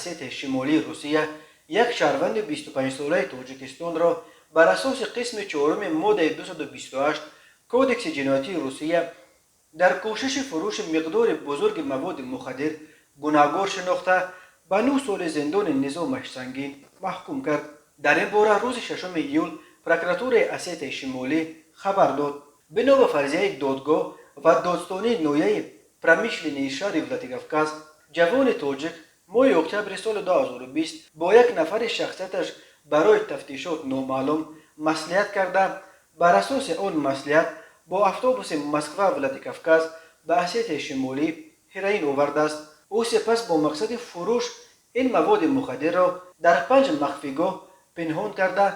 Осетияи Шимолии Русия як шаҳрванди 25-солаи Тоҷикистонро бар асоси қисми чоруми моддаи 228 Кодекси ҷиноятии Русия дар кӯшиши фурӯши миқдори бузурги маводи мухаддир гунаҳгор шинохта, ба 9 соли зиндони низомаш сангин маҳкум кард. Дар ин бора рӯзи 6 июл прокуратураи Осетияи Шимолӣ хабар дод. Бино ба фарзияи додгоҳ ва додстонии ноҳияи Промышленныйи шаҳри Владикавказ, ҷавони тоҷик моҳи октябри соли 2020 бо як нафари шахсияташ барои тафтишот номаълум маслиҳат карда, бар асоси он маслиҳат бо автобуси Москва Владикавказ ба Осетияи Шимолӣ ҳероин овардааст. Ӯ сипас бо мақсади фурӯш ин маводи мухаддирро дар панҷ махфигоҳ пинҳон карда,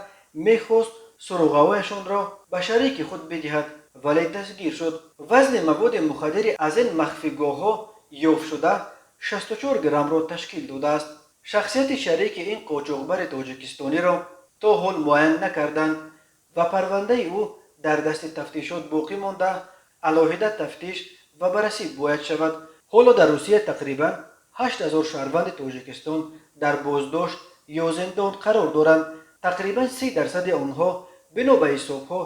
мехост суроғаҳояшонро ба шарики худ бидиҳад, вале дастгир шуд. Вазни маводи мухаддири аз ин махфигоҳҳо ёфтшуда 64 граммро ташкил додааст. Шахсияти шарики ин қочоқбари тоҷикистониро то ҳол муайян накарданд ва парвандаи ӯ дар дасти тафтишот боқӣ монда, алоҳида тафтиш ва баррасӣ бояд шавад. Ҳоло дар Русия тақрибан 8000 шаҳрванди Тоҷикистон дар боздошт ё зиндон қарор доранд. Тақрибан 30 дарсади онҳо, бино ба ҳисобҳо,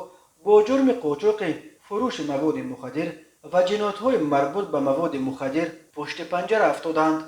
бо ҷурми қочоқи фурӯши маводи мухаддир ва ҷиноятҳои марбут ба маводи мухаддир пушти панҷара афтодаанд.